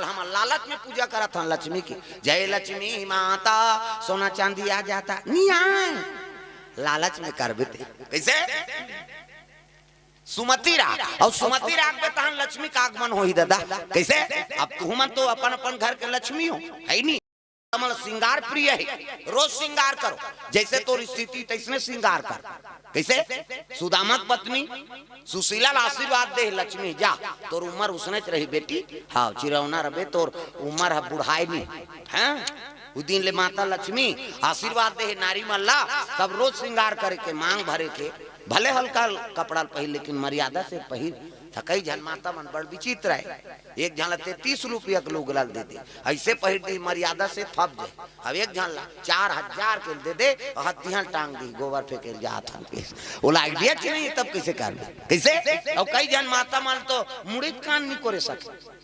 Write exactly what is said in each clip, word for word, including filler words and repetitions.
हम लालच में पूजा करत हन लक्ष्मी के। जय लक्ष्मी माता, सोना चांदी आ जाता, नहीं आए। लालच में करबे ते। कैसे? सुमति राख, अउ सुमति राखबे तहन लक्ष्मी का आगमन होही दादा। कैसे? अब तुहू मन तो अपन अपन घर के लक्ष्मी हो, है नी? कमल श्रृंगार प्रिय है, रोज श्रृंगार करो, जैसे तोर स्थिति तैसने श्रृंगार कर। कैसे? सुदामा के पत्नी सुशीला ला आशीर्वाद दे, लक्ष्मी जा, तोर उम्र उसने रही बेटी। हाँ, चिरौना रबे, तोर उम्र ह बुढ़ाए नहीं। हैं? उ दिन ले माता लक्ष्मी आशीर्वाद दे नारी मन ला, सब रोज श्रृंगार करे के, मांग भरे के, भले हल्का कपड़ा ल पहिर, लेकिन मर्यादा से पहिर। त कई झन माता मन बड़ विचित्र है, एक झन ला तैंतीस रुपया के लुगरा ल दे दे, ऐसे पहिर दी, मर्यादा से फब जाए। अब एक झन ला चार हजार के दे दे, अउ हथियां टांग दी, गोबर फेंके ल जात हन के। ओला आइडिया च नहीं, तब कैसे कर ले? कैसे? अउ कई झन माता मन तो मुड़ी के कान नहीं कोरे सके।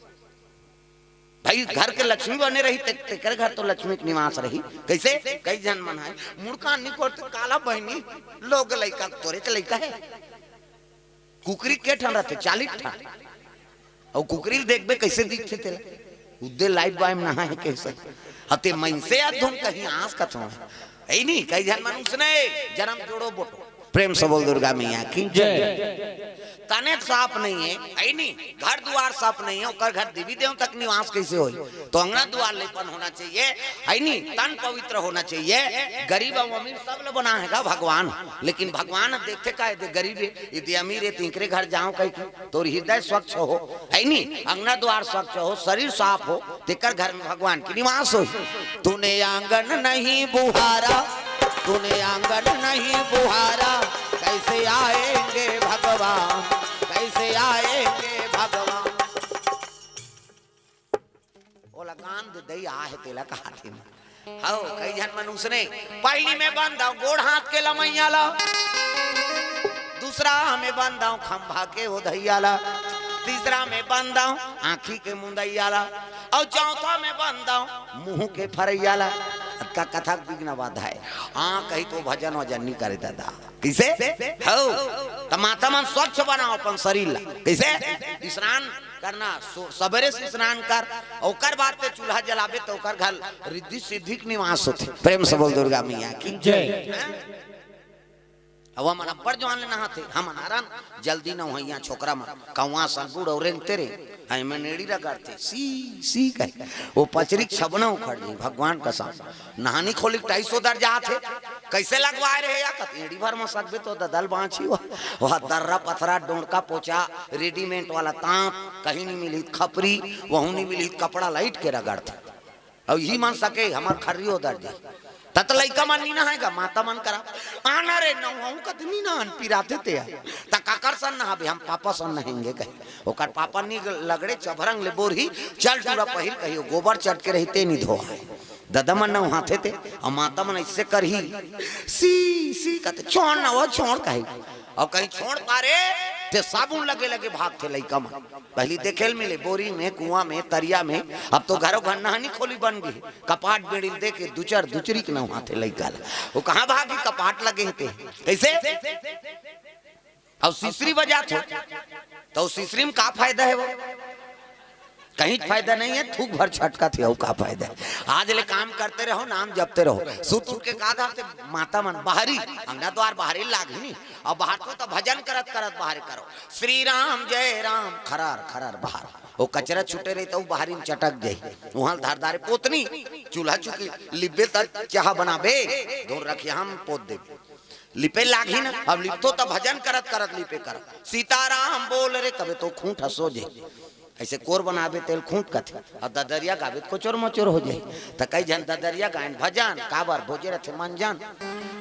भाई, घर के लक्ष्मी बने रही, ते-, तेकर घर तो लक्ष्मी के निवास रही। कैसे? कई झन मन है, मुड़ कान नहीं कोरते, काला बहिनी, लोग लइका, तोरे के लइका है। कुकरी के ठन रथे? चालीस ठन। अउ कुकरी ल देखबे, कैसे दिखथे तेला? उद्दे लाइफ बॉय में नहा है कैसे? हते मनसे आ धुन कहीं आस कथों है। ऐ नहीं, कई झन मन उसने जन्म जोड़ो बोटो। प्रेम से बोल दुर्गा मैया की। जय। तने साफ नहीं है, ऐ नहीं, घर दुआर साफ नहीं है, ओकर घर देवी देवता के निवास कैसे होई? तो अंगना दुआर लेपन होना चाहिए, ऐ नहीं, तन पवित्र होना चाहिए। गरीब अउ अमीर सब ल बना है गा भगवान, लेकिन भगवान देखथे का, ये दे गरीब है, ये दे अमीर है, तिंकरे घर जाओ कही की, तोर हृदय स्वच्छ हो, है नी? अंगना द्वार स्वच्छ हो, शरीर साफ हो, तेकर घर में भगवान के निवास हो। तूने आंगन नहीं बुहारा, तूने आंगन नहीं बुहारा, कैसे आएंगे भगवान, कैसे आएंगे भगवान? ओला गान दे दई आहे तेला कहाथे। हव, कई झन मन उसने, पहली में बंद हव गोड़ हाथ के लमैया ला, दूसरा में बंद हव खंभा के ओधैया ला, तीसरा में बंद हव आँखी के मुंदैया ला, अउ चौथा में बंद हव मुंह के फरैया ला। का कथा बिघ्न बाधा है। हाँ, कही तो भजन वजन नहीं करे दादा। कैसे? हव, त माता मन स्वच्छ बनाओ अपन शरीर ला। कैसे? स्नान करना, सो-, सबेरे से स्नान कर, ओकर बाद ते चूल्हा जलाबे, तो ओकर घर रिद्धि सिद्धि के निवास होथे। प्रेम से बोल दुर्गा मैया की। जय। हैं? अब हमन अब्बड़ जवान ले नहाथे, हमन आराम जल्दी नहइया छोकरा मन, कौआ सन बूढ़ अउ रेंगते रे, हैं, मैं नेड़ी रगड़थे, सी, सी कहे, वो पचरी के छबना उखड़ जाई, भगवान कसम। नहानी खोली के टाइस ओदर जात हे, कैसे लगवाए रहे या कत एड़ी भर म सकबे तो ददल बाँची हो। वह दर्रा पथरा डोंड़का पोचा रेडीमेड वाला तांत कहीं नहीं मिली, खपरी वहू नहीं मिली, कपड़ा लाइट के रगड़थे। अउ यही मन सके हमर खर्री ओदर जाए। तत लइका मन नी नहाएगा, माता मन करा आना रे नहू कत नी नहन पिराथे ते। त काकर सन नहाबे, हम पापा सन नहेंगे कहे। ओकर पापा नी लगड़े चभरंग ले बोरही, चल टूरा पहिर कहियो, गोबर चट के रहिते नी धोहाए। ददा मन नहाथे ते, अउ माता मन ऐसे करही, सी, सी कहते, "छोड़ ना वो, छोड़," कहे। अउ कहीं छोड़ पारे, ते साबुन लगे लगे भागथे लइका मन। पहली देखे ल मिले, बोरी में, कुआं में, तरिया में, अब तो घरों घर नहानी खोली बन गई। कपाट बेड़ी ल देके दुचर दुचरी के नहाथे लइका ला। वो कहाँ भागी, कपाट लगे हे ते। कैसे? अउ सिसरी बजात हो, त सिसरी में का फायदा हे वो? कहीं फायदा नहीं हे, थूक भर छटकत हे, अउ का फायदा हे? आज ले काम करते रहो, नाम जपते रहो। सुत उठ के का धरते माता मन बाहरी, अंगना द्वार बाहरी लागही नी। अउ बाहर तो, तो भजन करत करत बाहर करो, श्री राम जय राम, खरार खरार बाहर। वो कचरा छूटे रही तो बाहरी में चटक जाही। वहां धारदारे पोतनी, चूल्हा चुकी लिबे त चाहा बनाबे, धोर रखिया हम पोत देबे। लिपे लागही ना, अब लिपथो त भजन करत करत लिपे कर। सीताराम बोल रे, तबे तो खूंट ह सोझे। ऐसे कोर बनाबे तेल खूंट कथे, अउ ददरिया गाबे त कोचोर मोचोर हो जाही। त कई झन ददरिया गायन भजन, काबर बोजे रथे मंजन।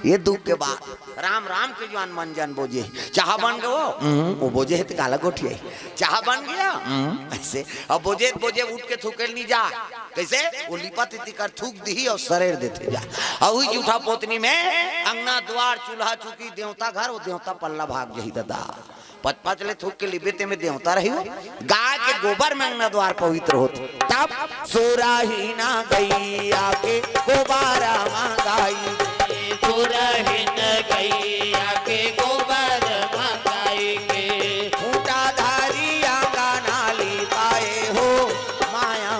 ये दुख के बात, राम राम के जुआन मंजन बोजे। चाहा बन गयो, हम्म, वो बोजे हे त काला गोठिया। चाहा बन गया, हम्म, ऐसे। अब बोजे, बोजे उठ के थूके ल नी जा। कैसे? वो लिपत इति कर थूक दिही अउ सरेर देथे जा। अउ वही जूठा पोतनी में अंगना द्वार, चूल्हा चुकी, देवता घर, वो देवता पल्ला भाग जही ददा। पच पच ले थूक के लिबे ते में देवता रही हो। गाय के गोबर में अंगना द्वार पवित्र होत। तब सुरहीना गैया के गोबर मंगाई, सुरहीन गैया के गोबर मंगाई के। खूंटा धारी अंगना लिपाए हो, माया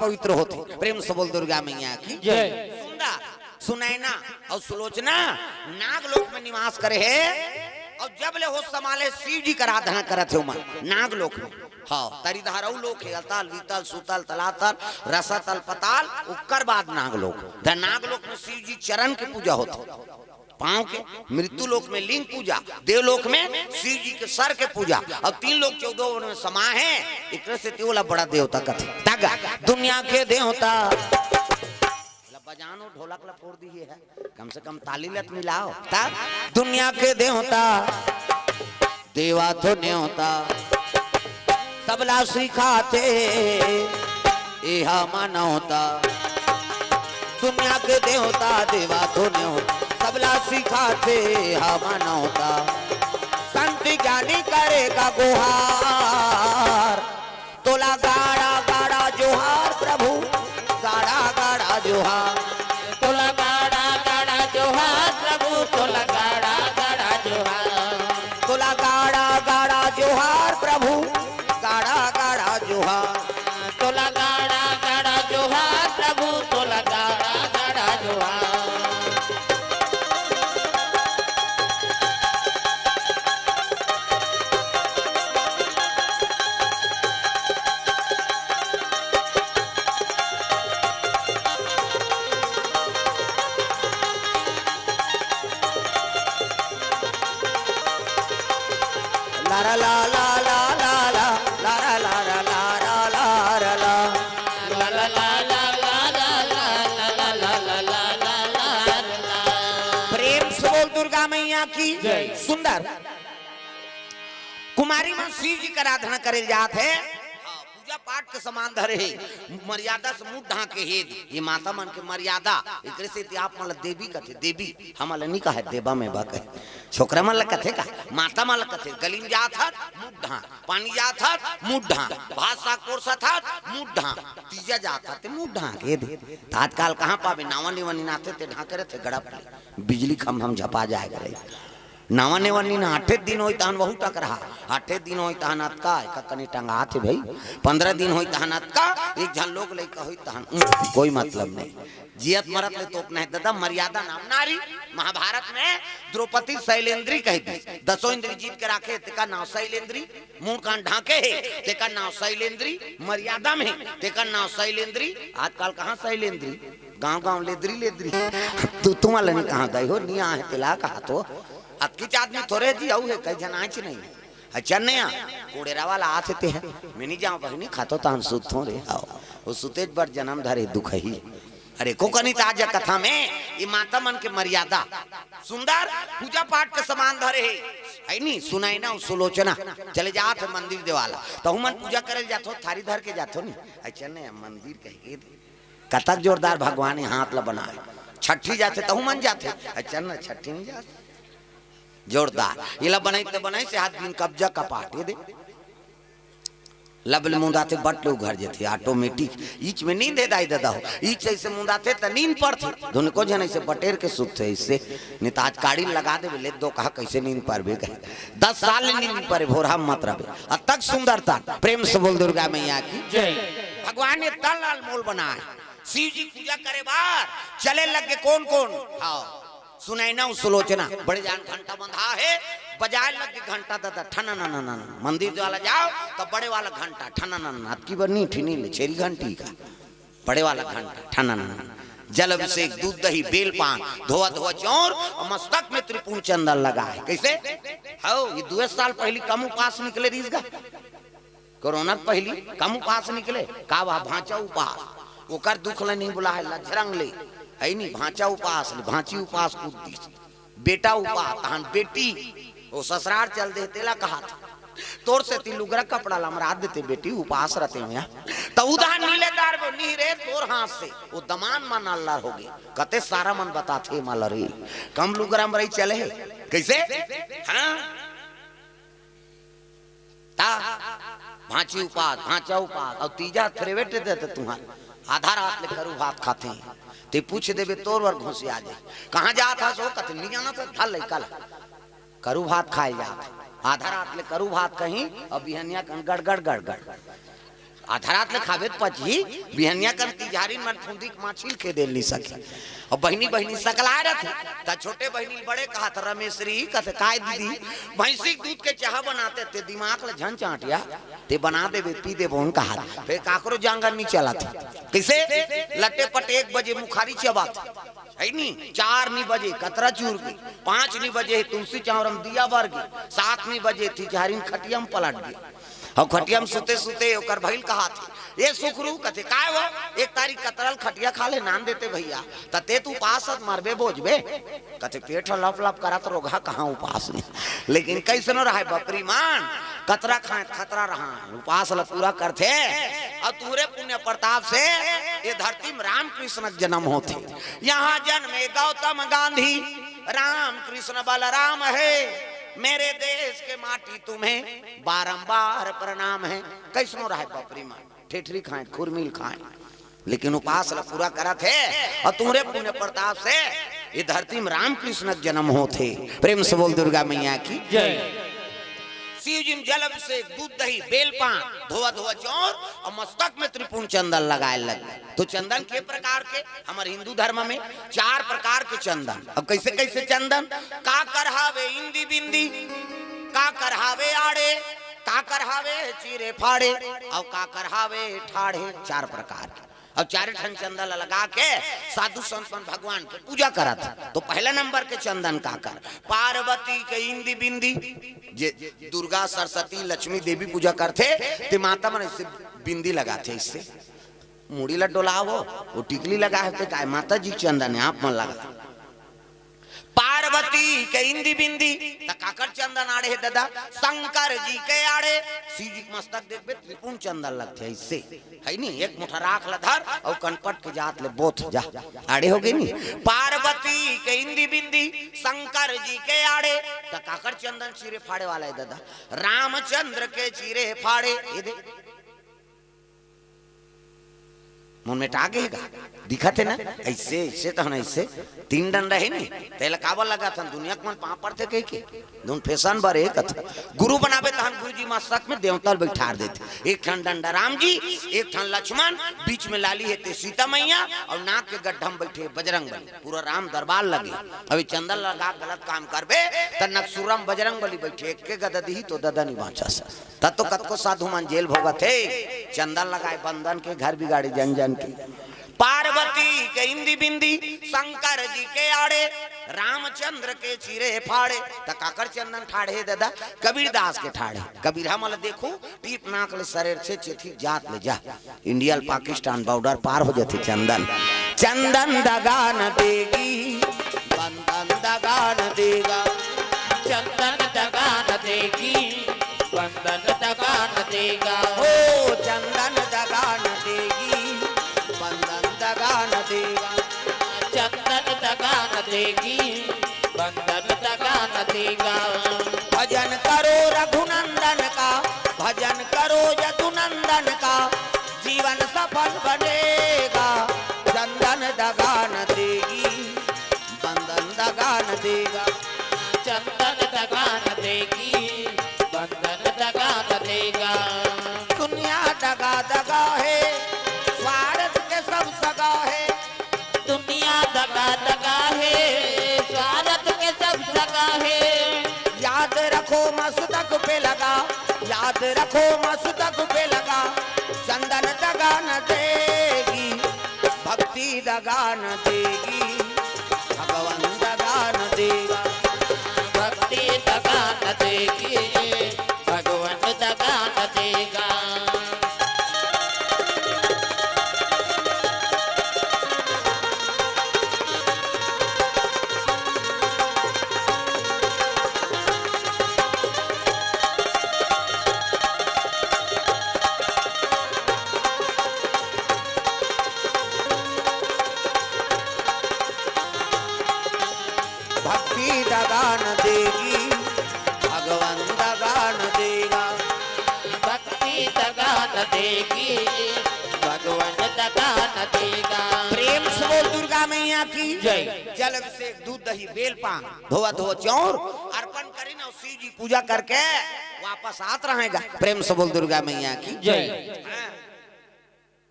पवित्र होथे। प्रेम से बोल दुर्गा मैया की जय। सुंदर सुनैना अउ सुलोचना नागलोक में निवास करे हे। अउ जब ले होश संभाले शिव जी के आराधना करत हे ओमन नागलोक में। हाँ, तरीधार अउ लोक हे, अतल, वितल, सुतल, तलातल, रसातल, पताल, ओकर बाद नागलोक। त नागलोक में शिव जी चरण के पूजा होथे, पाँव के। मृत्यु लोक में लिंग पूजा, देवलोक में शिव जी के सर के पूजा, अउ तीन लोक चौदह वन में समा हे। एकरे सेती ओला बड़ा देवता कथे। तगा दुनिया के देवता। ला बजानो, ढोलक ला फोड़ दिए है, कम से कम ताली लत मिलाओ। ता दुनिया के देवता, देवा तो नेवता, सबला सिखाथे एहा मानवता। दुनिया के देवता, देवा तो नेवता, सबला सिखाथे एहा मानवता। संत ज्ञानी करे का गुहार, तोला गाड़ा गाड़ा जोहार प्रभु, गाड़ा गाड़ा जोहार। तोला गाड़ा गाड़ा जोहार प्रभु, तोला गाड़ा गाड़ा जोहार। तोला गाड़ा गाड़ा जोहार प्रभु, गाड़ा गाड़ा जोहार। तोला गाड़ा गाड़ा जोहार प्रभु, तोला गाड़ा गाड़ा जोहार। लारा ला ला ला ला ला, लारा लारा लारा लारा ला। प्रेम से बोल दुर्गा मैया की जय। सुंदर कुमारी मन शिव जी के आराधना करे जात हे। हाँ, पूजा पाठ के समान धरे हे, मर्यादा से मुंह ढांके हे। ये माता मन के मर्यादा, एकरे सेती आप मन ला देवी कथे, देवी। हमन ला नी कहे देवा में बा कहे, छोकरा मन ला कथे का, माता मन ला कथे। गली में जात हत, मुंह ढांक, पानी जात हत, मुंह ढांक, भात साग परोसत हत, मुंह ढांक, तीजा जात हत, ते मुंह ढांक, ये दे। त आजकाल कहाँ पाबे, नावा नेवा नीन आथे ते ढांके रथे गड़प ले। बिजली खंभा म झपा जाए करे। नावा नेवा नीन आठे दिन होई तहन वहू टकरहा, आठे दिन होई तहन अतका, एका कनी टंगात हे भई, पंद्रह दिन होई तहन अतका, एक झन लोग लइका होई तहन, उम, कोई मतलब नहीं। जियत मरत ले तोप नहीं ददा, मर्यादा नाम नारी। महाभारत में द्रौपदी शैलेंद्री कहि दिस, दसों इंद्री जीत के राखे, तेका नाव शैलेंद्री, मुंह कान ढांके हे, तेका नाव शैलेंद्री, मर्यादा में हे, तेका नाव शैलेंद्री। आजकाल कहाँ शैलेंद्री, गांव गांव लेदरी लेदरी। तू तुम्हारा नहीं कहाँ गई हो, नहीं आए तेला कहा तो। अतकीच आदमी थोरे जी, अउ हे, कई झन आएच नहीं। अच्छा नया, कोड़ेरा वाला आथे ते हे, मैं नहीं जाऊँ बहिनी, खातो तान सुतों रे, आओ। वो सुतेच बर जन्म धरे दुख ही। अरे, को कनी ताजा कथा में, ये माता मन के मर्यादा। सुंदर, पूजा पाठ के समान धरे हे। है नी, सुनैना अउ सुलोचना। चले जात हे मंदिर देवाला। तहु मन पूजा करे ल जाथो, थारी धर के जाथो नी। अच्छा नया, मंदिर कहे के कतक जोरदार भगवान ये हाथ ला बनाए। छठी जाथे तहू मन जाथे, अच्छा न छठी नहीं जाथे। जोरदार। इला बनाई ते बनाई से हाथ दिन कब्जा कपाट, ये दे। लबले मुंदाथे बट ले उघर जेथे, automatic। ईच में नींद हे दाई ददा हो। ईच ऐसे मुंदाथे त नींद पड़थे। धुन को झन ऐसे बटेर के सुतथे ऐसे। नहीं त आज काड़ी लगा देबे, ले दो कहा कैसे नींद परबे कहे। दस साल ले नींद परे, भोरहा मत रबे। अतक सुंदरता, प्रेम से बोल दुर्गा मैया की। जय। भगवान ये तन लाल मोल बनाए। शिव जी पूजा करे बार चले लग गे कोन कोन? हाँ, सुनैना अउ सुलोचना। बड़े जान घंटा बंधा हे, बजाए लग गे घंटा ददा, ठना ना ना ना ना। मंदिर वाला जाओ त बड़े वाला घंटा, ठना ना ना ना। अतकी बर नी, ठिनी ले, छेरी घंटी का। बड़े वाला घंटा, ठना ना ना ना। जल अभिषेक, दूध दही, बेल पान, धोवा धोवा चौर अउ मस्तक में त्रिपुंड चंदन लगा हे। कैसे? हौ, ये दुए साल पहली कम उपास निकले रहिस गा। कोरोना के पहिली कम उपास निकले, का वह भांचा उपास, ओकर दुख ल नहीं बुला हे, लझरंग ले, है नी, भांचा उपास ले, भांची उपास कूद दिस, बेटा उपास, तहन बेटी, वो ससुरार चल दे, तेला कहा था, तोर सेती लुगरा कपड़ा लमरा देते बेटी, उपास रहते हो यहाँ, त उधार नीले दार वो नी रे, तोर हाथ से, वो दमान मन अल्लर हो गए, कते सारा मन बताथे मला रे, कम लुगरा म रही चले हे, कैसे? हाँ? ता भांची उपास, भांचा उपास, अउ तीजा थ्रेवेट देते तुहार। आधा रात ले करू भात खाथे। ते पूछ देबे तोर बर घुसिया जाय। कहाँ जात हस ओ? कथे, "नी जानत हस, धर लइका ला।" करू भात खाए जात हे। आधा रात ले करू भात कहीं, अउ बिहनिया कन गड़गड़, गड़गड़। आधा रात ले खाबे त पचही, बिहनिया कन तिजहारिन मन फुंदी के माछी ल खेदे ल नी सके। अउ बहिनी, बहिनी सकलाय रथे, त छोटे बहिनी ल बड़े कहत, रमेश्री, कथे, "काय दीदी, भैंसी के दूध के चाहा बनाते, ते दिमाग ल झन चांटिया, ते बना देबे, पी देबो," उन कहत। फेर काकरो जांगर नी चलत हे। कइसे? लटे पटे एक बजे मुखारी चबात हे। है नी, चार नी बजे कतरा चूर गे, पाँच नी बजे तुलसी चौरा म दिया बर गे, सात नी बजे तिजहारिन खटिया म पलट गे। अउ खटिया म सुते सुते ओकर भइल कहत हे, "ए सुखरू," कथे, "काय वो? एक तारीख कतरा ल खटिया खा ले नान देते भइया, त ते तो उपास हस, मरबे बोजबे।" कथे, "पेट ह लप लप करत, रोगहा कहाँ उपास नी।" लेकिन कइसनो रहय बपरी मन, कतरा खाय खतरा रहय, उपास ल पूरा करथे। अउ तुंहरे पुण्य प्रताप से ए धरती म रामकृष्ण के जनम होथे। यहाँ जन्मे गौतम गांधी, राम कृष्ण बलराम है, मेरे देश के माटी तुम्हें बारंबार प्रणाम है। कइसनो रहय बपरी मन, ठेठरी खाय, खुरमी ल खाय, लेकिन उपास ल पूरा करत हे। अउ तुंहरे पुण्य प्रताप से ए धरती म रामकृष्ण के जनम होथे। प्रेम से बोल दुर्गा मैया की जय। शिव जी म जल अभिषेक, दूध दही, बेल पान, धोवा धोवा चौर अउ मस्तक में त्रिपुंड चंदन लगाय लग। तो चंदन के प्रकार के, हमर हिंदू धर्म में चार प्रकार के चंदन। अब कइसे कइसे चंदन? काकर हावे इंदी बिंदी, काकर हावे आड़े, काकर हावे चीरे फाड़े, अउ काकर हावे ठाढ़े। चार प्रकार के। अउ चारे ठन चंदन ल लगा के साधु संत मन भगवान के पूजा करत हे। तो पहला नंबर के चंदन काकर? पार्वती के इंदी बिंदी, जे दुर्गा, सरस्वती, लक्ष्मी देवी पूजा करथे, ते माता मन अइसे बिंदी लगाथे, अइसे मुड़ी ल डोलावो, वो टिकली लगा हे, ते काय माता जी के चंदन हे, आप मन लगा। पार्वती के इंदी बिंदी, त काकर चंदन आड़े हे ददा? शंकर जी के आड़े। शिव जी के मस्तक देखबे, त्रिपुंड चंदन लगथे, अइसे। है नी, एक मुठा राख ल धर अउ कनपट के जात ले बोथ जा, आड़े हो गे नी। पार्वती के इंदी बिंदी, शंकर जी के आड़े, त काकर चंदन चीरे फाड़े वाला हे ददा? रामचंद्र के चीरे फाड़े। ए दे, मोन मेटा गे हे गा, दिखत हे ना, अइसे, अइसे तहन अइसे, तीन डंडा हे नी, तेला काबर लगाथन, दुनिया के मन पाँव पड़थे कहिके, धुन फैशन बर हे कथे। गुरु बनाबे तहन गुरु जी मस्तक में देवता ल बइठार देथे, एक ठन डंडा राम जी, एक ठन लक्ष्मण, बीच में लाली हे ते सीता मैया, अउ नाक के गड्ढा में बइठे बजरंग बली, पूरा राम दरबार लगे। अभी चंदन लगा गलत काम करबे, त नकसुरम बजरंग बली बइठे, एक के गदा दिही तो ददा नी बाँचस। त तो कतको साधु मन जेल भोगत हे, चंदन लगाय बंदन के, घर बिगाड़े जन जन के। पार्वती के इंदी बिंदी, शंकर जी के आड़े, रामचंद्र के चीरे फाड़े। त काकर चंदन ठाढ़े ददा? कबीरदास के ठाढ़े। कबीरहा मन ल देखू, टीप नाक ले सरेरथे, चेथी जात ले जा। इंडिया ल पाकिस्तान बॉर्डर पार हो जाथे चंदन। चंदन दगा न देगी, बंदन दगा न देगा। चंदन दगा न देगी, बंदन दगा न देगा। ओ चंदन दगा न देगी, बंदन दगा न देगा। चंदन दगा न देगी, बंदन दगा न देगा। भजन करो रघुनंदन का, भजन करो यदुनंदन का, जीवन सफल बनेगा। चंदन दगा न देगी, बंदन दगा न देगा। चंदन दगा न देगी, बंदन दगा न देगा। दुनिया दगा दगा हे, स्वार्थ के सब सगा हे। दुनिया दगा दगा हे, स्वार्थ के सब सगा हे। याद रखो मस्तक पे लगा, याद रखो मस्तक पे लगा। चंदन दगा न देगी, भक्ति दगा न देगी, भगवान दगा न देगा। भक्ति दगा न देगी, भगवान दगा न देगा। भक्ति दगा न देगी, भगवान दगा न देगा। भक्ति दगा न देगी, भगवान दगा न देगा। प्रेम से बोल दुर्गा मैया की जय। जल अभिषेक, दूध दही बेल पान, धोवा धोवा चौर अर्पण करिन अउ शिव जी पूजा करके वापस आत रहेगा। प्रेम से बोल दुर्गा मैया की जय। हाँ।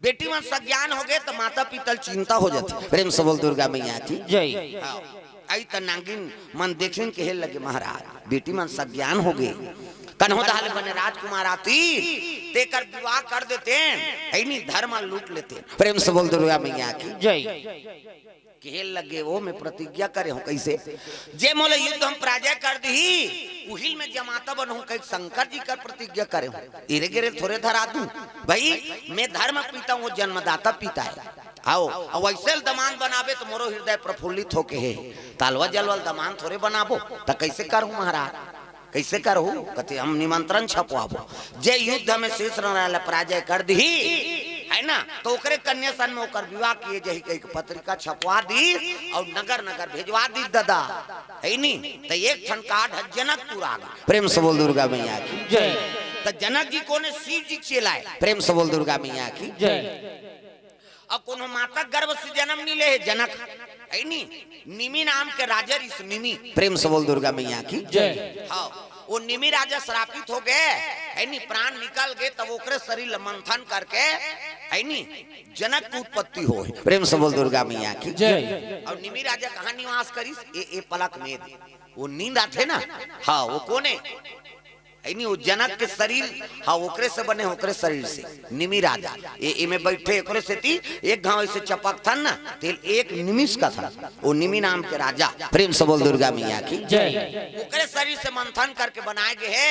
बेटी मन सज्ञान होगे त माता पिता ल चिंता हो जाथे। प्रेम से बोल दुर्गा मैया की। जय। हाँ। अई त नागिन मन देखिन कहे लगे, महाराज, बेटी मन सज्ञान होगे, कन्हो दहा ले बने राजकुमार आतिस, तेकर विवाह कर देतेन, हइ नी, धरम ल लूट लेतेन। प्रेम से बोल दुर्गा मैया की। जय। कहे लगे, ओ मैं प्रतिज्ञा करे हंव, कइसे? जे मोला युद्ध म पराजय कर दिही, उही ल मैं जमाता बनहूं, कहिके शंकर जी कर प्रतिज्ञा करे हंव। एरे गेरे ल थोरे धरा दूं। भई, मैं धरम पिता हंव, जन्मदाता पिता हे। हव, अउ वइसे ल दमांद बनाबे त मोरो हृदय प्रफुल्लित होके हे। त अलवा जलवा ल दमांद थोरे बनाबो, त कइसे करहूं महाराज? कइसे करहूं? कथे, हम निमंत्रण छपवाबो, जे युद्ध में शेष नारायण ल पराजय कर दिही, हइ ना, त ओकरे कन्या सन में ओकर विवाह किए जाही, कहिके पत्रिका छपवा दिस अउ नगर नगर भेजवा दिस ददा, हइ नी? त एक ठन कार्ड ह जनकपुर आ गे। प्रेम से बोल दुर्गा मैया की। जय। त जनक जी कोन ए? शिव जी के चेला ए। प्रेम से बोल दुर्गा मैया की। जय। अब कोनो माता गर्भ से जन्म नइ ले हे जनक, हइ नी? निमि नाम के राजा रिहिस, निमि। प्रेम से बोल दुर्गा मैया की। जय। हाँ, ओ निमि राजा श्रापित होगे, हइ नी? प्राण निकल गे, तब ओकरे शरीर ल मंथन करके, हइ नी, जनक के उत्पत्ति होय। प्रेम से बोल दुर्गा मैया की। जय। अउ निमि राजा कहाँ निवास करिस? ए, ए पलक में। ओ नींद आथे ना, हाँ, ओ कोन ए? हइ नी, ओ जनक के शरीर, हाँ, ओकरे से बने, ओकरे शरीर से। निमि राजा, ए, एमे बइठे, ओकरे सेती एक घांव अइसे चपकथन ना, तेला एक निमिष कथन। ओ निमि नाम के राजा। प्रेम से बोल दुर्गा मैया की। जय। ओकरे शरीर से मंथन करके बनाए गे हे,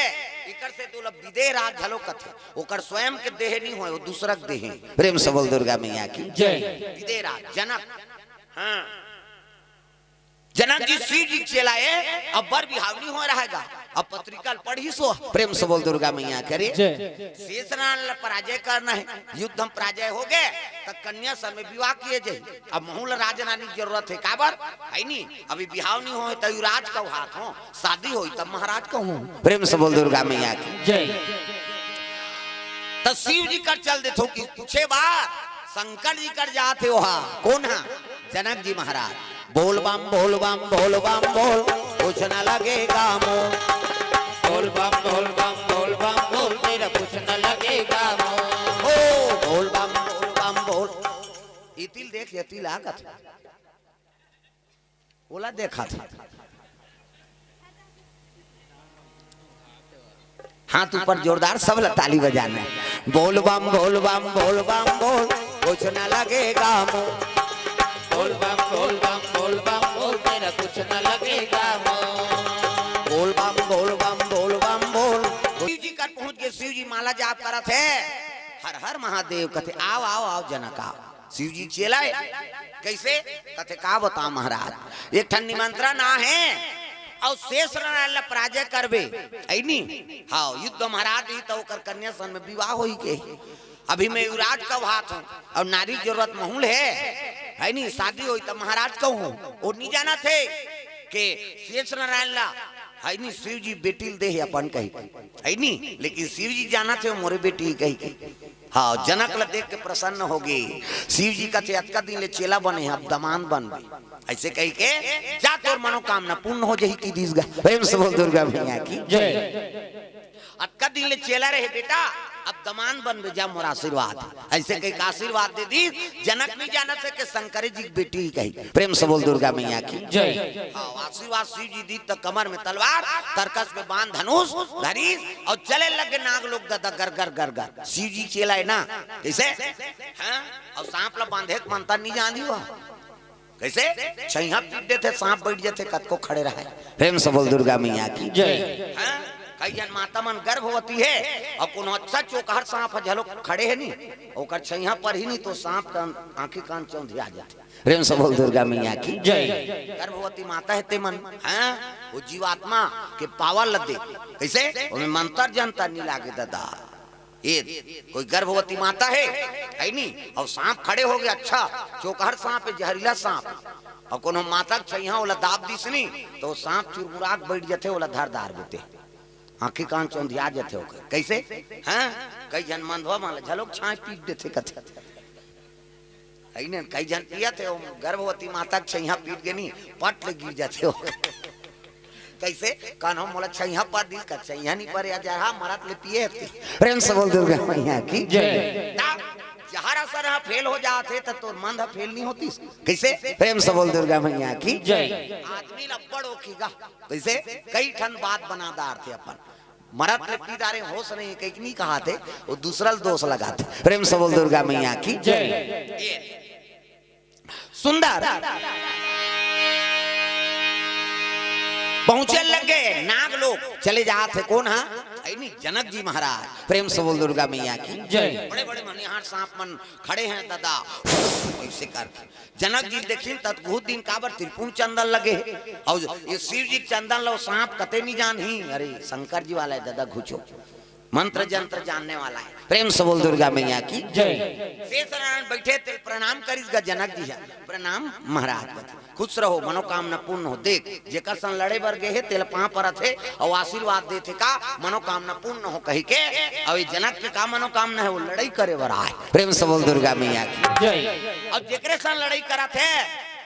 एकर सेती ओला विदेह राज घलो कथे। ओकर स्वयं के देह नइ होय, ओ दूसरा के देह हे। प्रेम से बोल दुर्गा मैया की। जय। विदेह राज, जनक। हाँ। जनक जी शिव जी के चेला ए, अब बर बिहाव नइ होय रहय गा। अब पत्रिका ल पढ़िस ओ, प्रेम से बोल दुर्गा मैया के। अरे, जय। शेष नारायण ल पराजय करना हे, युद्ध म पराजय होगे, त कन्या सन में विवाह किए जाही। अब महूं ल राजरानी के जरूरत हे, काबर? हइ नी, अभी बिहाव नइ होय त युवराज कहवात हंव, शादी होही तब महाराज कहूं। प्रेम से बोल दुर्गा मैया की। जय। त शिव जी कर चल देथों कि पूछे बर शंकर जी कर जात हे ओहा। कोन हा? जनक जी महाराज। बोल बम, बोल बम, बोल बम, बोल, कुछ न लगेगा मोल। बोल बम, बोल बम, बोल बम, बोल, तेरा कुछ न लगेगा मोल। ओ, बोल बम, बोल बम, बोल। एती ल देख, एती ल आ कथे। ओला देखत हे। हाथ ऊपर जोरदार, सब ला ताली बजाना हे। बोल बम, बोल बम, बोल बम, बोल, कुछ न लगेगा मोल। बोल बम, बोल बम, बोल बम, बोल, तेरा कुछ न लगेगा मोल। बोल बम, बोल बम, बोल बम, बोल। शिव जी कर पहुंच गे, शिव जी माला जाप करत हे। हर हर महादेव कथे, आव, आव, आव जनक, आव। शिव जी के चेला ए। कइसे? कथे, का बतावं महाराज, एक ठन निमंत्रण आहे, अउ शेष नारायण ल पराजय करबे, हइ नी? हाँ, युद्ध म हरा दिही त ओकर कन्या सन में विवाह होही के। अभी मैं युवराज कहवात हंव, अउ नारी के जरूरत महूं ल हे, हइ नी? शादी होही त महाराज कहूं। ओ नइ जानत हे के शेष नारायण ल, हइ नी, शिव जी बेटी ल दे हे अपन कहिके, हइ नी? लेकिन शिव जी जानत हे मोरे बेटी कहिके। हाँ, जनक ल देख के प्रसन्न होगे। शिव जी कथे, अतका दिन ले चेला बने हे, अब दमांद बनबे। अइसे कहिके, जा तोर मनोकामना पूर्ण हो जाही, कहि दिस गा। प्रेम से बोल दुर्गा मैया की। जय। अतका दिन ले चेला रहे बेटा, अब दमांद बनबे, जा मोर आशीर्वाद। अइसे कहिके आशीर्वाद दे दिस। जनक नइ जानत हे के शंकर जी के बेटी कहिके। प्रेम से बोल दुर्गा मैया की। जय। हाँ, आशीर्वाद शिव जी दिस त कमर में तलवार, तरकस में बाण धनुष धरिस अउ चले लगे नाग लोग ददा गर गर गर गर। शिव जी चेला ए ना, कइसे? हाँ? अउ सांप ल बांधे के मंतर नइ जानही ओ। कइसे? छइहां पीट देथे, सांप बइठ जाथे, कतको खड़े रहय। प्रेम से बोल दुर्गा मैया की। जय। हाँ? कई झन माता मन गर्भवती हे, अउ कोनो अच्छा चोकहर सांप ह घलो खड़े हे नी, ओकर छइहां परही नी त सांप के आंखी कान चौंधिया जाथे। प्रेम से बोल दुर्गा मैया की। जय। गर्भवती माता हे ते मन, हाँ? ओ जीवात्मा के पावर ल दे। कइसे? ओमे मंतर जंतर नइ लागे ददा। ए, कोई गर्भवती माता हे, हइ नी? अउ सांप खड़े होगे, अच्छा, चोकहर सांप हे, जहरीला सांप। अउ कोनो माता के छइहां ओला दाब दिस नी, त ओ सांप चुरमुरा के बइठ जाथे, ओला धर डारबे ते। आंखी कान चौंधिया जाथे ओकर। कइसे? हाँ? कई झन मंदवा मन ल घलो छांय पीट देथे कथे। हइ नी, कई झन पियत हे, ओ गर्भवती माता के छइहां पीट गे नी, पट ले गिर जाथे ओ। कइसे? कन्हो मोला छइहां पर दिस का, छइहां नइ परे, आ जहर मरत ले पिए हते। प्रेम से बोल दुर्गा मैया की। जय। तब हर असर ह फेल हो जात हे, त तोर मंद ह फेल नहीं होतिस। कइसे? प्रेम से बोल दुर्गा मैया की। जय। आदमी ल अब्बड़ ओखी गा। कइसे? कई ठन बात बना डारथे अपन। मरत ले पी डारे, होश नहीं, कहीं नहीं कहाथे, वो दूसरा ल दोष लगाथे। प्रेम से बोल दुर्गा मैया की। जय। ये सुंदर पहुंचे लगे नाग लोग, चले जात हे। कोन हा? अइ नहीं, जनक जी महाराज। प्रेम से बोल दुर्गा मैया की। जय। बड़े बड़े मनिहार सांप मन खड़े हैं दादा, ऐसे करके। जनक जी देखिन, तत बहुत दिन काबर त्रिपुंड चंदन लगे हे। अउ ये शिव जी के चंदन लो सांप कते नहीं जानही। अरे शंकर जी वाला हे दादा, घुचो। मंत्र जंत्र जानने वाला हे। प्रेम से बोल दुर्गा मैया की। जय। शेष नारायण बैठे तेल प्रणाम करिस गा जनक जी हे। प्रणाम महाराज। खुश रहो, मनोकामना पूर्ण हो। देख, जेकर संग लड़े बर गे हे, तेला पांव परत हे अउ आशीर्वाद देथे का मनोकामना पूर्ण हो कहि के। अउ ये जनक के का मनोकामना हे? वो लड़ई करे बर आए। प्रेम से बोल दुर्गा मैया की। जय। अउ जेकरे संग लड़ई करत हे,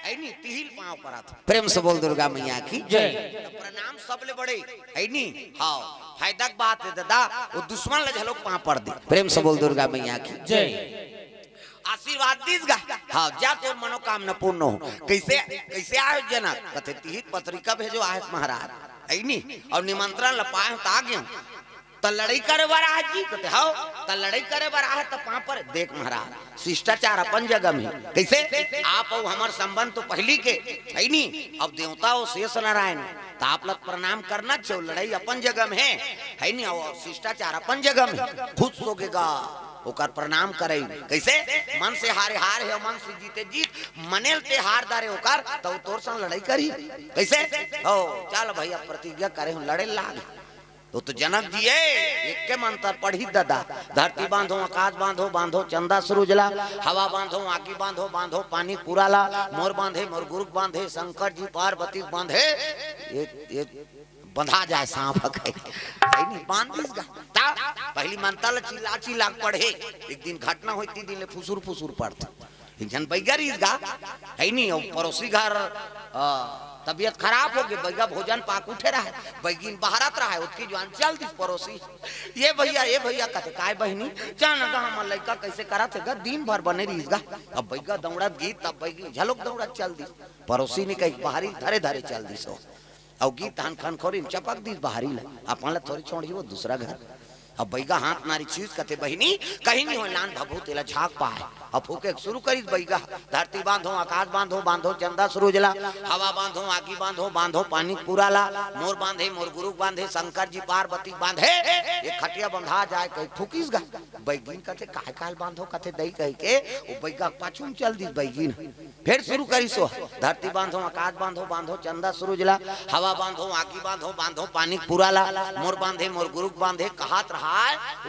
अइ नहीं, तिही ल पांव परत हे। प्रेम से बोल दुर्गा मैया की। जय। त प्रणाम सबले बड़े, अइ नहीं? हाँ, फायदा के बात हे दादा, वो दुश्मन ल घलोक पांव पर दे। प्रेम से बोल दुर्गा मैया की। जय। आशीर्वाद दिस गा। हाँ, जा तोर मनोकामना पूर्ण हो। कइसे, कइसे आए हो जनक? कथे तिही ल पत्रिका भेजो, आए हस महाराज। अइ नहीं? अउ निमंत्रण ल पाए हंव त आ गे हंव। त लड़ई करे बर आए हस जी? कथे हव। त लड़ई करे बर आए हस त पांव पर। देख महाराज, शिष्टाचार अपन जगह में। कइसे? आप अउ हमर संबंध तो पहिली के, अइ नहीं? अब देवता हो शेष नारायण, त आप ल प्रणाम करना चाही। लड़ई अपन जगह में हे, अइ नहीं? अउ शिष्टाचार अपन जगह में। खुश होगे गा। ओकर प्रणाम करई। कइसे? मन से हारे हार हे, मन से जीते जीत। मने ल ते हार डारे ओकर, त वो तोर संग लड़ई करही। कइसे? हो, चल भइया, प्रतिज्ञा करे हंव, लड़े लाग। त तो जनक जी हे, एके मंतर पढ़िस दादा। धरती बांधो, आकाश बांधो, बांधो चंदा सूरज ला, हवा बांधो, आगी बांधो, बांधो पानी पूरा ला, मोर बांधे, मोर गुरु के बांधे, शंकर जी पार्वती के बांधे। ये, ये बंधा जाए सांप ह कहे। अइ नहीं, बांध दिस गा। त पहिली मंतर ल चिल्ला चिल्ला के पढ़े। एक दिन घटना होय, तीन दिन ले फुसुर फुसुर पढ़थे। एक झन बइगा रहिस गा, अइ नहीं, अउ पड़ोसी घर, अ, तबीयत खराब होगे, बइगा भोजन पाके उठे रहय, बइगिन बहारत रहय, ओतकी जुवार चल दिस पड़ोसी। "ये भइया, ये भइया," कथे, "काय बहिनी?" "चल न गा, हमर लइका कइसे करत हे गा, दिन भर बने रहिस गा।" अब बइगा दउड़त गिस, तब बइगिन घलोक दउड़त चल दिस। पड़ोसी नहीं कहिस, बहारी ल धरे धरे चल दिस हो। अउ गिस तहन खनखोरी म चपक दिस बहारी ल, अपन ल थोरी छोड़ही वो दूसरा घर। अब बइगा हाथ नारी छुइस, कथे, "बहिनी, कहीं नहीं होय, लान भभूत तेला झांक पाय।" अब फूंके शुरू करिस बइगा, "धरती बांधो, आकाश बांधो, बांधो चंदा सूरज ला, हवा बांधो, आगी बांधो, बांधो पानी पूरा ला, मोर बांधे, मोर गुरु के बांधे, शंकर जी पार्वती के बांधे, ये खटिया बंधा जाए," कहि फूंकिस गा। बइगिन कथे, "काय काल बांधो?" कथे, "दई," कहि के वो बइगा के पाछू म चल दिस बइगिन। फेर शुरू करिस ओ, "धरती बांधो, आकाश बांधो, बांधो चंदा सूरज ला, हवा बांधो, आगी बांधो, बांधो पानी पूरा ला, मोर बांधे, मोर गुरु के बांधे," कहत रहय,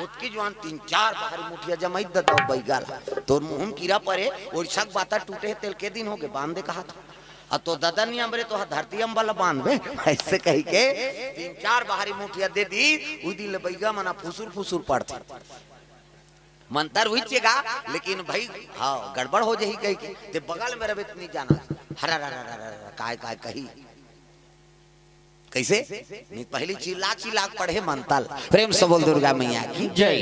ओतकी जुवार तीन चार बहारी मुठिया जमाइस ददा बइगा ला। "तोर मुंह म कीरा परे, ओइसक बाता टूटे हे, तेला के दिन होगे, बांध दे," कहत हे। "अउ तोर ददा नहीं अम्बरे, तो हा धरती अम्बा ला बांधबे," अइसे कहि के तीन चार बहारी मुठिया दे दिस। उही दिन ले बइगा मन ह फुसुर फुसुर पढ़थे। मंतर उहीच हे गा, लेकिन भई, हाँ, गड़बड़ हो जाही कहि के, ते बगल में रहिबे त नहीं जानस। हरा रा रा रा रा रा, काय काय कही। कइसे? नहीं, पहिली चिल्ला चिल्ला के पढ़े मंतर। प्रेम से बोल दुर्गा मैया की। जय।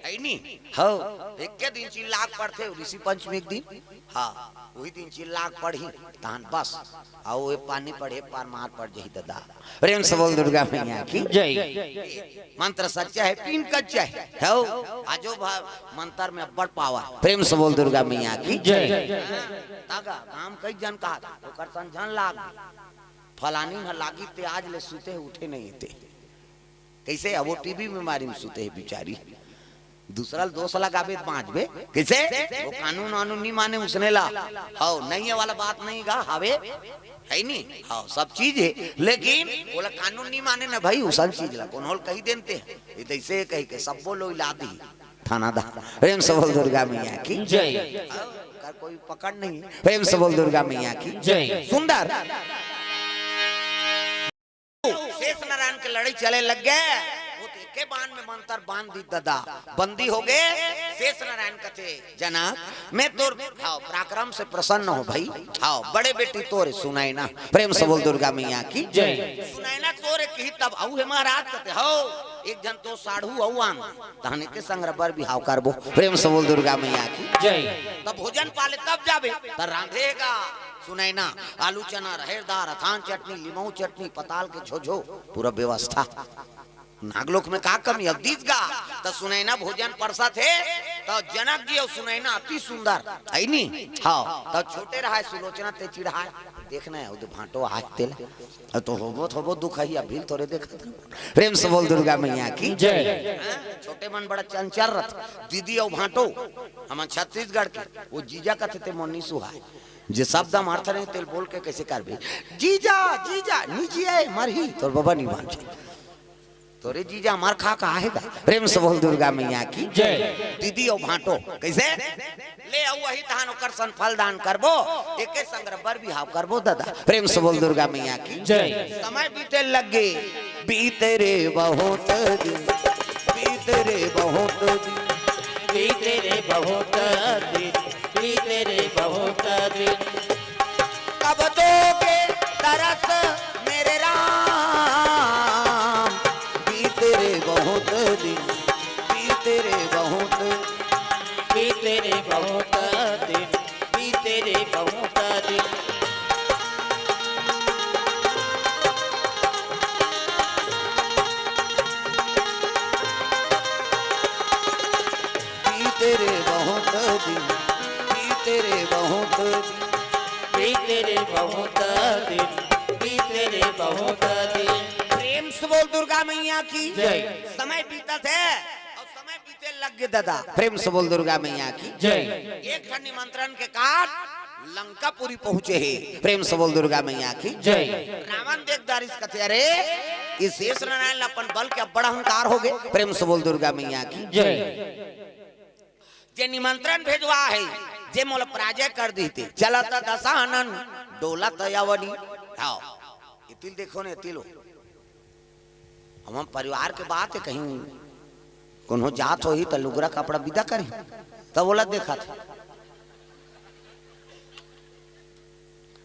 अइ नहीं? हव, एके दिन चिल्ला के पढ़थे, ऋषि पंचमी के दिन। हाँ, उही दिन चिल्ला के पढ़ही, तहन बस। अउ ये पानी पढ़े पार मार पड़ जाही ददा। प्रेम से बोल दुर्गा मैया की। जय। मंतर सच्चा हे, पीन कच्चा हे। हव, आजो भा मंतर में अब्बड़ पावर। प्रेम से बोल दुर्गा मैया की। जय। तागा, गाम कई जन कहा, ओकर संग झन लाग। फलानी ह लागी ते आज ले सुते हे, उठे नहीं हे ते। कइसे? अब वो टीबी बीमारी में सुते हे बिचारी। दूसरा ल दोष लगाबे त बांचबे। कइसे? वो कानून वानून नहीं माने उसने ला। हव, नहीं हे वाला बात नहीं गा, हवे। हे नहीं? हव, सब चीज हे। लेकिन ओला कानून नहीं माने ना भई, उसन चीज ला। कोनो ल कहि देन ते। ये तइसे कहि के सब्बो लो इला दिही। थाना दा। प्रेम से बोल दुर्गा मैया की। जय। हव, ओकर कोई पकड़ नहीं। प्रेम से बोल दुर्गा मैया की। जय। सुंदर। शेष नारायण के लड़ई चले लग गे, वो तो एके बान में मंतर बांध दिस ददा, बंदी होगे। शेष नारायण कथे, "जनक, मैं तोर, हाँ, पराक्रम से प्रसन्न हों भई, हाँ, बड़े बेटी तोर हे सुनैना।" प्रेम से बोल दुर्गा मैया की। जय। "सुनैना तोर हे किही तब अउ हे महाराज?" कथे, "हव।" एक झन तो साढ़ू अउ आन, तहने के संग रबर बिहाव करबो। प्रेम से बोल दुर्गा मैया की। जय। तब भोजन पाले तब जाबे, त रांधेगा सुनैना, आलू चना, रहेर दार, अथान चटनी, लिमऊ चटनी, पताल के झोझो, पूरा व्यवस्था। नागलोक में का कमी? अब दीस गा, त सुनैना भोजन परसथे, त जनक जी अउ सुनैना अति सुंदर, है नी? हाँ, त छोटे रहाय सुलोचना ते चिढ़ाय, देखना है, उदे भांटो आज तेला। अब तो होबो, होबो दुख है, अभी थोड़े देखत रहो। प्रेम से बोल दुर्गा मैया की। जय। हाँ? छोटे मन बड़ा चंचल रथ। दीदी अउ भांटो, हमन छत्तीसगढ़ के, वो जीजा कथे ते मोर नी सुहाय। जे शब्द हम अर्थ नहीं, तेल बोल के कैसे करबे? जीजा, जीजा, निजी है, मरही, तोर बाबा नहीं मान। तोरे जीजा मार खा का आएगा। प्रेम से बोल दुर्गा मैया की। जय। दीदी अउ भांटो, कैसे? ले अउ वही तहान ओकर सन फल दान करबो, एके संग रबर बिहाव करबो दादा। प्रेम से बोल दुर्गा मैया की। जय। समय बीते लग गे, बीते रे बहुत दिन, बीते रे बहुत दिन, बीते रे बहुत दिन, बीते रे बहुत दिन। कब दोगे दरस मेरे राम, बीते रे बहुत दिन, बीते रे बहुत, बीते रे बहुत दिन, बीते रे बहुत दिन। बीते रे बहुत दिन, बीते रे बहुत दिन, बीते रे बहुत दिन, बीते रे बहुत दिन। प्रेम से बोल दुर्गा मैया की। जय। समय बीतत हे अउ समय बीते लग गे दादा। प्रेम से बोल दुर्गा मैया की। जय। एक ठन निमंत्रण के कारण लंकापुरी पहुंचे हे। प्रेम से बोल दुर्गा मैया की। जय। रावण देख डारिस कथे, अरे, ये शेष नारायण ला अपन बल के अब्बड़ अहंकार हो गे। प्रेम से बोल दुर्गा मैया की। जय। जे निमंत्रण भेजवा हे, जे मोला पराजय कर दीते, चलत दशानन, डोलत अवनी। हाँ, इतिल देखो ने, इतिल हो। हमर परिवार के बात हे, कहीं कोनो जात होही त लुगरा कपड़ा बिदा करही, तब ओला देखत हे।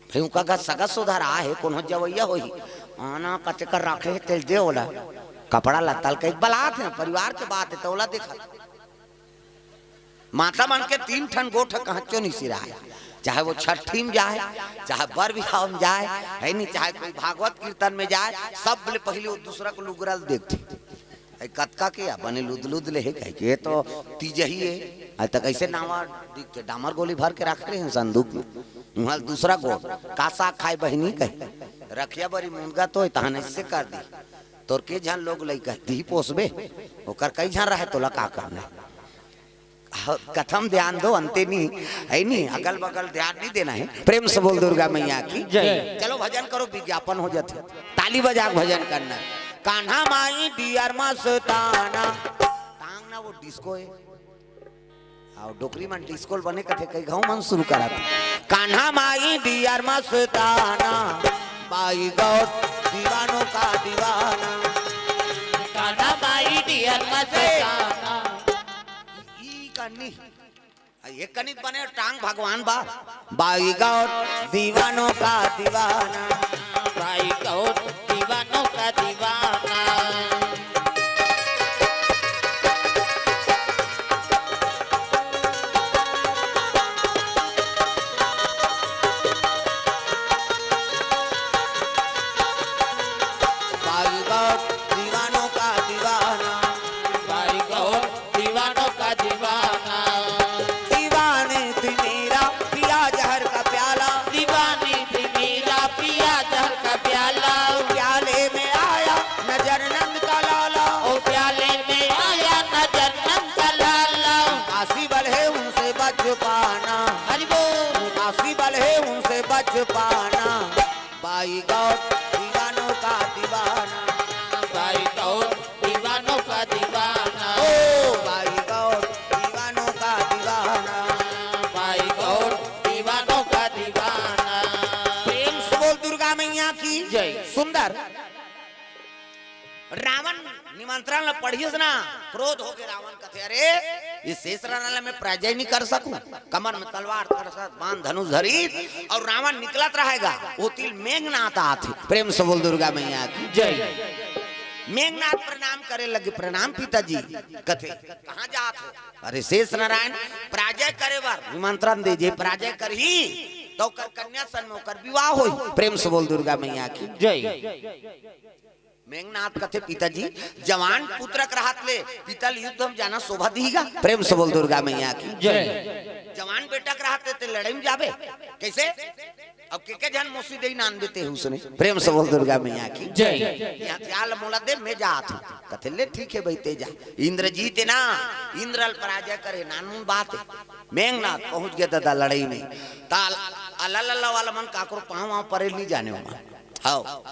भाई उनका का सगा सुधार आ हे, कोनो जवैया होही, आना कचकर राखे हे, तेल दे ओला, कपड़ा लत्ता ल कहीं बलात हे, परिवार के बात हे, त ओला देखत हे। माता मन के तीन ठन गोठ कहांचो नहीं सिराय, चाहे वो छठी में जाए, चाहे बर बिहाव में जाए, है नी, चाहे कोई भागवत कीर्तन में जाए, सब ले पहले वो दूसरा को लुगरा ल देखथे। "ए, कतका के आ?" "बने लुद लुद ले हे," कहे के, "ये तो तीजही हे।" "आज तक ऐसे नावा दिखथे, डामर गोली भर के रख रहे हैं संदूक में।" वहां दूसरा गोठ, "का साग खाए बहिनी?" कहे, "रखिया बरी मुनगा तो तहन ऐसे कर दी।" "तोर के झन लोग लइका दी पोसबे, ओकर कई झन रहे, तोला का करना हे?" ह-, कथम ध्यान दो, अंते नहीं है, नहीं, अगल बगल ध्यान नहीं देना है। प्रेम से बोल दुर्गा मैया की। जय। चलो भजन करो, विज्ञापन हो जाते, ताली बजा के भजन करना है। कान्हा माई डियर मस्ताना, टांग ना वो डिस्को है, आओ डोकरी मन डिस्को बने कथे, कई घाव मन शुरू करा था। कान्हा माई डियर मस्ताना, बाई गौर दीवानों का दीवाना। कान्हा माई डियर मस्ताना। ई कन्नी, आ, ये कनिक बने टांग भगवान बा। बाई गौर दीवानों का दीवाना। बाई गौर दीवानों का दीवाना। बाई गौर दीवानों का दीवाना। बाई गौर दीवानों का दीवाना। दीवानी थी मेरा पिया जहर का प्याला। दीवानी थी मेरा पिया जहर का प्याला। प्याले में आया नजर नंद का लाला। ओ प्याले में आया नजर नंद का लाला। आसी बल है उनसे बच पाना। हरि बोल। आसी बल है उनसे बच पाना। बाई गौर दीवानों का दीवाना। बाई गौर दीवानों का दीवाना। ओ बाई गौर दीवानों का दीवाना। बाई गौर दीवानों का दीवाना। प्रेम से बोल दुर्गा मैया की। जय। सुंदर। रावण निमंत्रण ला पढ़िस ना, क्रोध होके रावण कथे, "अरे, इस शेष नारायण ला मैं पराजय नहीं कर सकूं।" कमर में तलवार, तरकस, बाण, धनुष धरी अउ रावण निकलत रहेगा, वो तिल मेघनाथ आथे। प्रेम से बोल दुर्गा मैया की। जय। मेघनाथ प्रणाम करे लगे, "प्रणाम पिताजी।" कथे, "कहाँ जात हो?" "अरे शेष नारायण पराजय करे बर निमंत्रण दे, जे पराजय करही त ओकर कन्या सन में ओकर विवाह होही।" प्रेम से बोल दुर्गा मैया की जय। मेघनाथ कथे, "पिताजी, जवान पुत्र के रहत ले पिता ल युद्ध में जाना शोभा दिही गा?" प्रेम से बोल दुर्गा मैया की जय। "जवान बेटा के रहत ले ते लड़ई में जाबे? कइसे? अब के के झन मोसी देई नान देते हो उसने?" प्रेम से बोल दुर्गा मैया की जय। "ये हथियार ल मोला दे, मैं जात हूँ।" कथे, "ले ठीक हे भाई, ते जा।" इंद्रजीत हे ना, इंद्र ल पराजय करे, नानमुन बात हे। मेघनाथ पहुंच गे ददा लड़ई में। त अल-, अलल अल्ला वाला मन काकरो पाँव वाँव परे ल नहीं जाने ओमन। हव।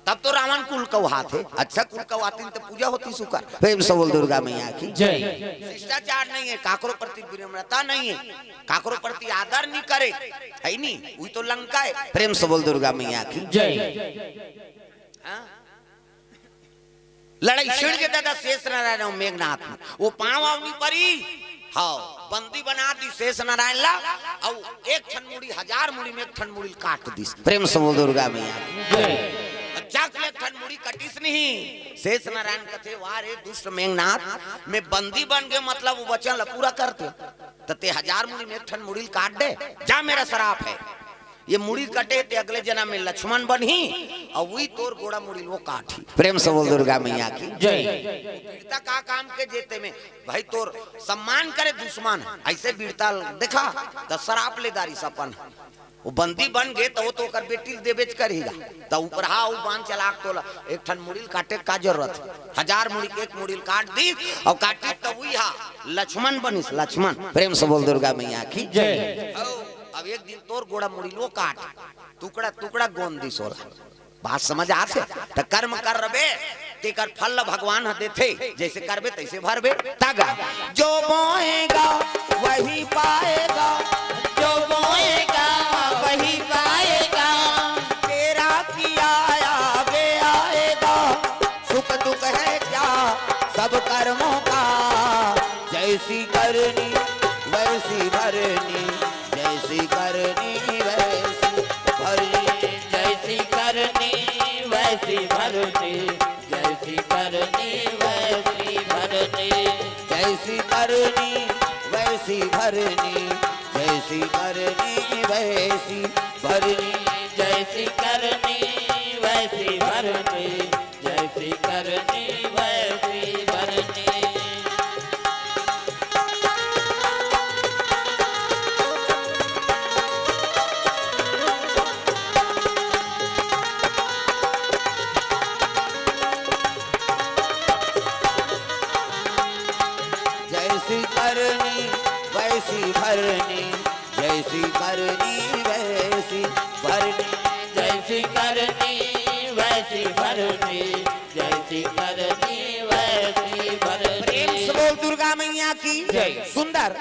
तब तो रावण कुल कहाथे, अच्छा कुल कहातिन त पूजा होतिस ओकर। प्रेम से बोल दुर्गा मैया की जय। शिष्टाचार नहीं हे, काकरो प्रति विनम्रता नहीं हे, काकरो प्रति आदर नहीं करे, हे नी? उही तो लंका हे। प्रेम से बोल दुर्गा मैया की जय। हाँ? लड़ई छिड़ गे ददा शेष नारायण अउ मेघनाथ में। ओ पाँव वाँव नहीं परी, हव, बंदी बना दिस शेष नारायण ला, अउ एक ठन मुड़ी, हजार मुड़ी में एक ठन मुड़ी ल काट दिस। प्रेम से बोल दुर्गा मैया की जय। अउ चक ले एक ठन मुड़ी कटिस नहीं। शेष नारायण कथे, "वाह रे दुष्ट मेघनाथ, मैं बंदी बन गे, मतलब वो वचन ला पूरा करते, त ते हजार मुड़ी में एक ठन मुड़ी ल काट दे, जा, मेरा सराप हे।" ये मुड़ी कटे ते अगले जनम में लक्ष्मण बनही, अउ उही तोर गोड़ा मुड़ी ल वो काटही। प्रेम से बोल दुर्गा मैया की जय। वीरता का काम के जेते में भाई तोर सम्मान करे दुश्मन, अइसे वीरता देखा त सराप ले दारिस अपन। वो बंदी बन गे त वो तो ओकर बेटी ल देबेच करही गा। त उपरहा उ बान चलाक तोला एक ठन मुड़ी ल काटे का जरूरत हे? हजार मुड़ी के एक मुड़ी ल काट दिस अउ काटिस त उही हा लक्ष्मण बनिस, लक्ष्मण। प्रेम से बोल दुर्गा मैया की जय। हव, अब एक दिन तोर गोड़ा मुड़ी ल वो काट टुकड़ा टुकड़ा गोंद दिस ओला। बात समझ आथे? त कर्म करबे, तेकर फल ल भगवान ह देथे, जइसे करबे तइसे भरबे। त गा, जो बोएगा वही पाएगा, जो बोएगा वही पाएगा, तेरा किया आगे आएगा, सुख दुख है क्या सब कर्मों का, जैसी करनी वैसी भरनी, जैसी करनी वैसी भरनी, जैसी करनी वैसी भरनी, जैसी करनी वैसी भरनी, जैसी करनी वैसी भरनी, जैसी करनी वैसी भरनी, जैसी करनी वैसी भरनी, जैसी करनी वैसी भरनी। जैसी करनी वैसी भरनी, जैसी करनी वैसी भरनी, जैसी करनी वैसी भरनी, जैसी करनी वैसी भरनी। प्रेम से बोल दुर्गा मैया की जय। सुंदर।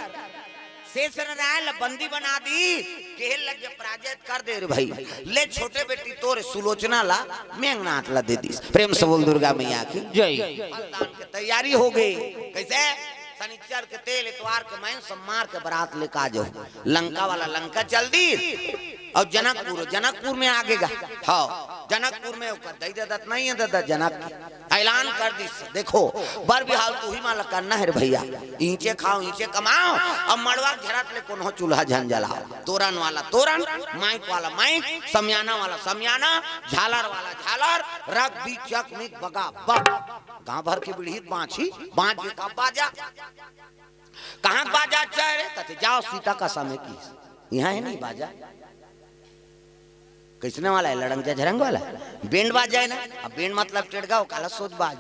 शेष नारायण ला बंदी बना दिस, केहे लगे पराजित कर दे रे भाई। ले छोटे बेटी तोर सुलोचना ला मेघनाथ ला दे दिस। प्रेम से बोल दुर्गा मैया की जय। फलदान के तैयारी हो गे। कइसे? शनिचर के तेल, एतवार के मैं सोमवार के बरात लेके आ जाहूं। लंका वाला लंका चल दिस अउ जनकपुर, जनकपुर में आगे गा। हव, जनकपुर में ओकर दई ददत नहीं हे ददा जनक के। ऐलान कर दिस, देखो, बर बिहाव तुही मन ला करना हे रे भइया। ईंचे खाव, ईंचे कमाव, अब मड़वा के झरत ले कोनो चूल्हा झन जलाव। तोरन वाला तोरन, माइक वाला माइक, समियाना वाला समियाना, झालर वाला झालर, रख दी चकमिक बगा बग। गांव भर के बिड़हित बांची, बांच गे का बाजा। कहाँ के बाजा चाहे रे? कथे, "जाव सीता का समय की।" इहाँ हे नहीं बाजा। कइसने वाला हे? लड़ंग झझरंग वाला। बैंड बाजा हे ना? अब बैंड मतलब टेड़गा, वो काला सोच बाज।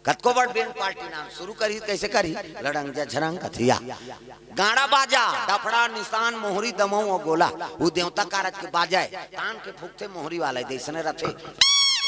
कतको बड़ बैंड पार्टी नाम शुरू करही, कइसे करही? लड़ंग झझरंग कथिया। गाड़ा बाजा, डफड़ा, निसान, मोहरी, दमऊ अउ गोला। वो देवता कारज के बाजा हे। तान के फूकथे मोहरी वाला, जइसने रथे।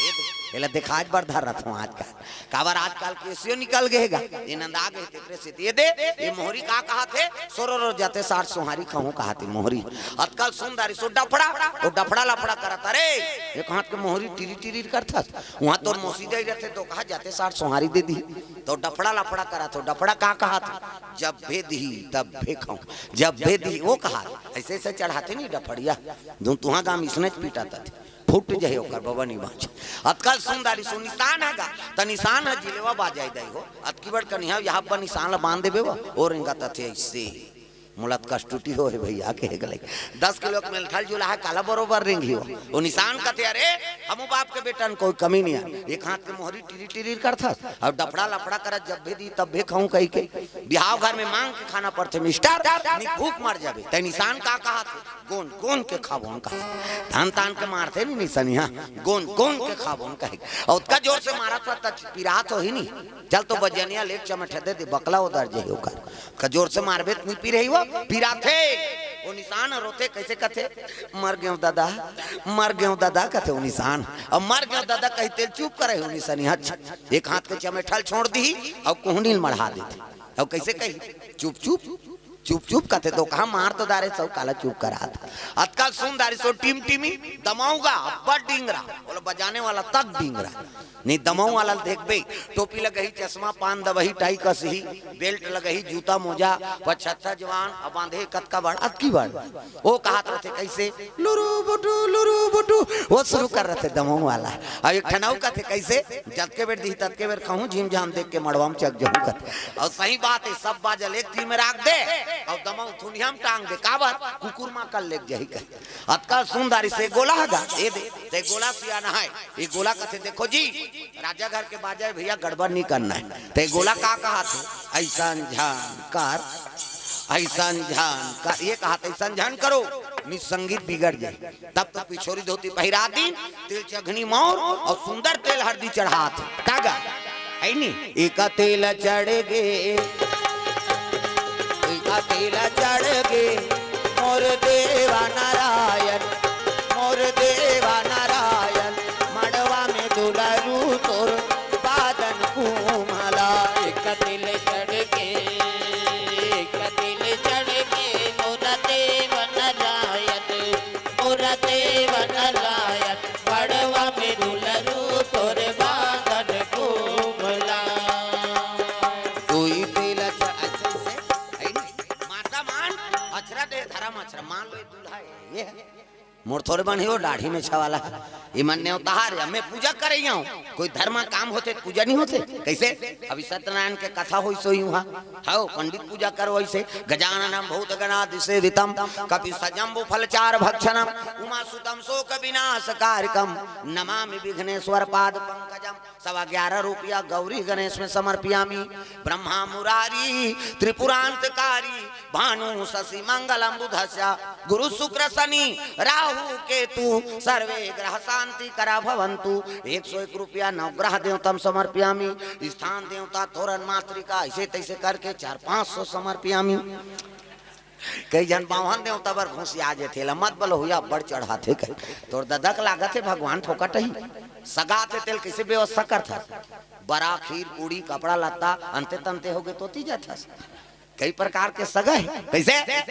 ए दे, एला देखाज बर धर रथों आजकल। काबर आजकल केसियो निकल गे हे गा। ए नंदा गे हे, तेकरे सेती ए दे, ए मोहरी का कहाथे? सोरो रो जाते साठ सोहारी खाहूं कहाथे मोहरी। अतकल सुन दारी सो डफड़ा, ओ डफड़ा लफड़ा करत, अरे, एक हाथ के मोहरी टिरी टिरी करथस। उहाँ तोर मोसी जाई रथे तो कहा जाते साठ सोहारी दे दी। तो डफड़ा लफड़ा करत हो, डफड़ा का कहाथे? जब भे दिही, तब भे खाऊं। जब भे दिही, वो कहा, अइसे अइसे चढ़ाथे नहीं डफड़िया। धुन तुहाँ गाम इसने पीटा तथे। फूट जाही ओकर बबा नी बाँचे। अतका सुंदर सो निशान हे गा, त निशान हे जिलेवा बाजाय दई हो। अतकी बड़ कनिहा यहाँ पर निशान ला बांध देबे वा, ओ रेंगत आथे अइसे। मोला त कष्टुटी हो हे भैया, कहे गले। दस किलो के मेलठल जुला हे, काला बरोबर रेंगी हो। ओ निशान कथे, "अरे, हमू बाप के बेटन, कोई कमी नहीं हे।" एक हाथ के मोहरी टिरी टिरी करथस, अउ डफड़ा लफड़ा करत जब भी दी तब भी खाऊं कही के। बिहाव घर में मांग के खाना पड़थे मिस्टर, नी भूख मर जाबे। तै निशान का कहा थे? गोन गोन के खाबोन कहा। धान तान के मारथे नी निसनिया, गोन गोन के खाबोन कहे। अउ ओतका जोर से मारत हुआ त पिरात होही नी। चल तो बजनिया ले चमठे दे दे, बकला उधर जाही ओकर। का जोर से मारबे त नी पिरही वो, पिराथे। ओ निशान रोथे, कइसे कथे? "मर गेंव ददा, मर गेंव ददा," कथे ओ निशान। अब "मर गेंव ददा" कहिथे, चुप करे ओ निशान। अच्छा, एक हाथ के चमेठल छोड़ दी, अउ कोहनी ल मढ़ा देथे। अउ कइसे कही? "चुप, चुप, चुप, चुप," कथे। तो कहा, "मार तो दारे सौ, काला चुप करात?" अतका सुन दारी सो टिमटिमी, दमऊ गा, अब्बड़ डिंगरा, बोला बजाने वाला तक डिंगरा। नी दमऊ वाला ल देखबे, टोपी लगही, चश्मा, पान दबही, टाई कसही, बेल्ट लगही, जूता मोजा, पचहत्तर जवान, अब बांधे कतका बड़, अतकी बड़। ओ कहत रथे कइसे, "लुरु बुटु, लुरु बुटु," ओ शुरू कर रथे दमऊ वाला। अब एक ठन अउ कथे कइसे, "जतके बेर दिही, ततके बेर खाहूं, झिम झाम देख के मड़वा म चक जाहूं," कथे। अउ सही बात हे, सब बाजा ल एक तीर में राख दे, अउ दमऊ थुनिया म टांग दे, काबर? कुकुर मां कल लेग जाही कहे। अतका सुन दारी से गोला हगा, ए दे, ते गोला सियाना हे। ये गोला कथे, "देखो जी, राजा घर के बाजा हे भैया, गड़बड़ नहीं करना हे।" ते गोला का कहा थे? "अइसन झन कर, अइसन झन कर," ये कहा थे, "अइसन झन करो, नी संगीत बिगड़ जाही।" तब तो पिछोरी धोती पहिरा दिन, तिल चघनी मौर अउ सुंदर तेल हरदी चढ़ात हे। का गा? हे नी? "एका तेल चढ़ गे, एका तेल चढ़ गे, मोर देवा नारायण, मोर देवा नारायण, मड़वा में दुलरू तोर बादन कुमला।" एक तिल चढ़ के, एक तिल चढ़ के, मोर देव नारायण, मोर देव नारायण, मड़वा में दुलरू तोर बादन कुमला। दुई तिल च-, अच्छा से, है नी? माता मान, अचरा दे धरम अचरा, मान लो ये दूल्हा है, ये है। मोर थोरे बन ही वो दाढ़ी में छवाला है। ये मन नेवताहार है, मैं पूजा करे ही हूँ। कोई धर्म काम होथे त पूजा नहीं होथे? कइसे? अभी सत्यनारायण के कथा होइस होही उहाँ। हव, पंडित पूजा करो अइसे। गजाननम भूत गणादिसेवितम, कपित्थ जम्बू फलचार भक्षणम, उमा सुतम शोक विनाश कारकम, नमामि विघ्नेश्वर पाद पंकजम। सवा ग्यारह रुपया गौरी गणेश में समर्पयामी। ब्रह्मा मुरारी त्रिपुरांतकारी, भानु शशि मंगलम बुधस्य, गुरु शुक्र शनि राहु केतु, सर्वे ग्रह शांति करा भवंतु। एक सौ एक रुपया नवग्रह देवतम समर्पयामी। स्थान देवता, तोरण मातृका, अइसे तइसे करके चार पाँच सौ समर्पयामी। कई झन बाम्हन देवता बर घुसिया जेथे, ला मत बलहुया, अब्बड़ चढ़ाथे कहे। तोर ददा के लागत हे भगवान फोकट ही। सगा थे तेल कइसे व्यवस्था करथस? बरा, खीर, पूड़ी, कपड़ा लत्ता, अंते तंते होगे तोती जाथस। कई प्रकार के सगा हे। कइसे?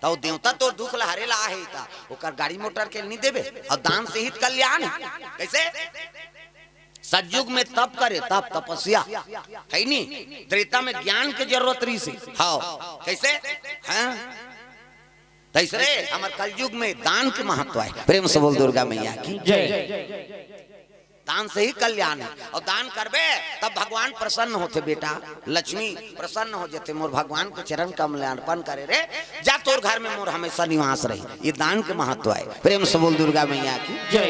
त ओ देवता तोर दुख ला हरे ला आहे त ओकर गाड़ी मोटर के नी देबे? अउ दान से ही त कल्याण हे। कइसे? सतयुग में तप करे, तप, तपस्या, है नी? त्रेता में ज्ञान के जरूरत रहिसे। हव, कइसे? हैं? तइसरे हमर कलयुग में दान के महत्व हे। प्रेम से बोल दुर्गा मैया की। जय। दान से ही कल्याण हे। अउ दान करबे तब भगवान प्रसन्न होथे बेटा, लक्ष्मी प्रसन्न हो जथे। मोर भगवान के चरण कमल में अर्पण करे रे, जा तोर घर में मोर हमेशा निवास रही। ये दान के महत्व हे। प्रेम से बोल दुर्गा मैया की। जय।